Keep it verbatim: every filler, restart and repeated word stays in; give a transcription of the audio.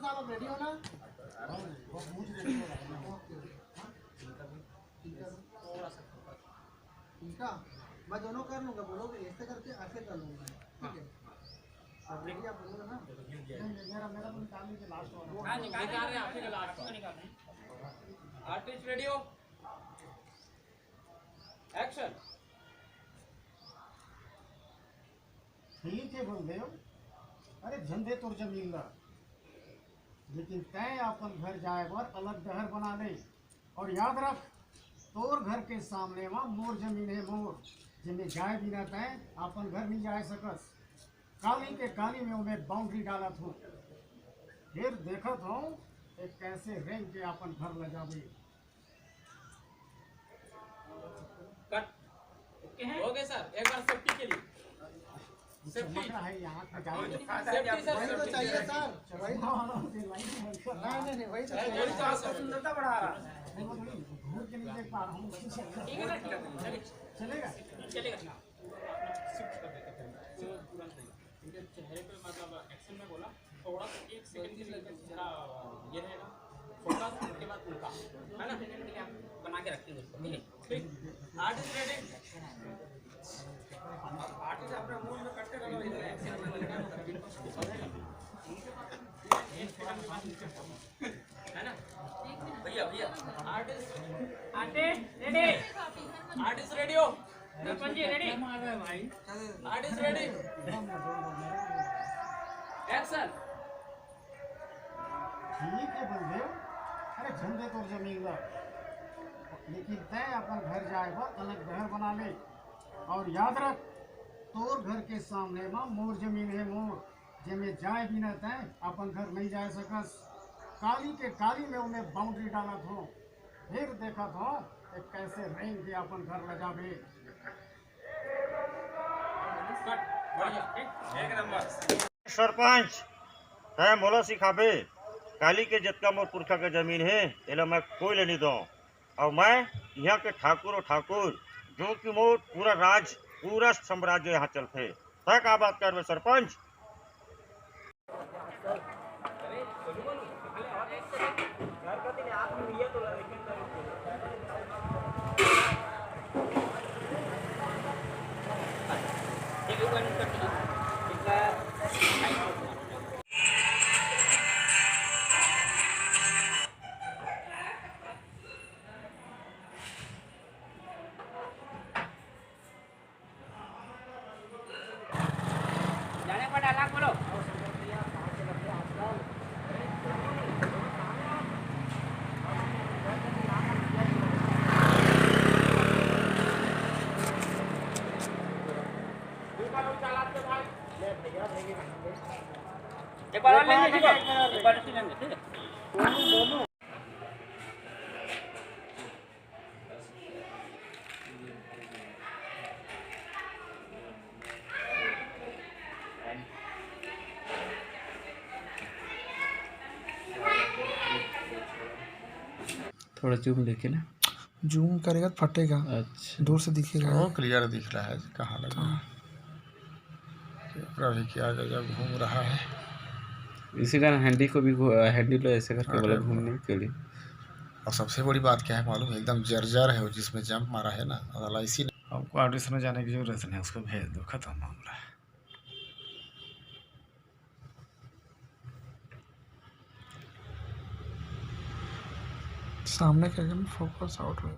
आप रेडी हो ना? ओके। हाँ? ठीक है। थोड़ा सा, थोड़ा सा। ठीक है, मैं दोनों कर लूँगा। बोलोगे ऐसे करके, ऐसे कर लूँगा। ठीक है। अब रेडी आप बोलोगे ना? नहीं, नहीं, मेरा, मेरा तो निकाल लीजिए, लास्ट वाला। हाँ, निकाल रहे हैं, आपके लास्ट वाला। आर्टिस्ट रेडी हो? एक्शन। ठीक है बलदेव, अरे झन दे तोर जमीन ला, लेकिन तैं अपन घर जाए बर अलग डहर बना ले। और याद रख, तोर घर के सामने म मोर जमीन हे, मोर, जेमे जाए बिना तैं अपन घर नहीं जाए सकस। काली के काली में ओमे बाउंड्री डालत हूँ, फिर देखत हूँ कि कैसे रेंग के अपन घर ले जाबे। कट। ओके है? हो गए सर, एक बार सेफ्टी के लिए। सेफ्टी। चमक रहा है यहाँ का, जाओ। सेफ्टी सर, वही तो सेफ्टी। चाहिए सर, वही। चश्मा वाला मुझे लाइन में नहीं, नहीं, नहीं, वही तो चाहिए। वही तो आपका सुंदरता बढ़ा रहा है। नहीं, वो थोड़ी घूर के नहीं देख पा रहा हूँ। ठीक है सर, ठीक है, चलिए। चलेगा? चलेगा। ठीक है, चेहरे पे मतलब एक्शन में बोला, थोड़ा सा एक सेकंड के लिए चेहरा ये रहेगा, फोकस, उसके बाद उनका, है ना? बना के रखेंगे उसको, ठीक है? ठीक, आर्टिस्ट रेडी। आर्टिस्ट अपने मूड में कट्टे रहो, इधर एक्शन में लगा। है ना? भैया, भैया, artist, artist ready. Artist ready हो? Sarpanch ji ready? Artist ready? Action. ठीक है बलदेव, अरे झन दे तोर जमीन ला, लेकिन तैं अपन घर जाए बर अलग डहर बना ले। और याद रख, तोर घर के सामने म मोर जमीन हे, मोर, जेमे जाए बिना तैं अपन घर नहीं जाए सकस। काली के काली में ओमे बाउंड्री डालत हो, फिर देखत हो कि कैसे रेंग के अपन घर ले जाबे। कट, बढ़िया, ठीक, एक नंबर। सरपंच, तैं मोला सिखाबे, काली के जतका मोर पुरखा के जमीन हे, एला मैं कोई ले नहीं दो। और मैं यहाँ के ठाकुर और ठाकुर, जो कि मोर पूरा राज, पूरा साम्राज्य यहाँ चलथे। तैं का बात करबे सरपंच? जाने पर डायलॉग बोलो। एक बार और लेंगे, ठीक है? एक बार और लेंगे, ठीक है? थोड़ा जूम लेके ना। जूम करेगा तो फटेगा। अच्छा। दूर से दिखेगा। वो क्लियर दिख रहा है कहाँ लगा। हाँ। कैमरा भी क्या गजब घूम रहा है। इसी कारण हैंडी को भी घू-, हैंडी लो ऐसे करके अरे बोला वाह। घूमने के लिए। और सबसे बड़ी बात क्या है मालूम है? एकदम जर्जर है वो, जिसमें जंप मारा है ना, और एलआईसी ने। आपको ऑडिशन में जाने की जरूरत नहीं, उसको भेज दो, खत्म मामला है। सामने का एकदम फोकस आउट हो।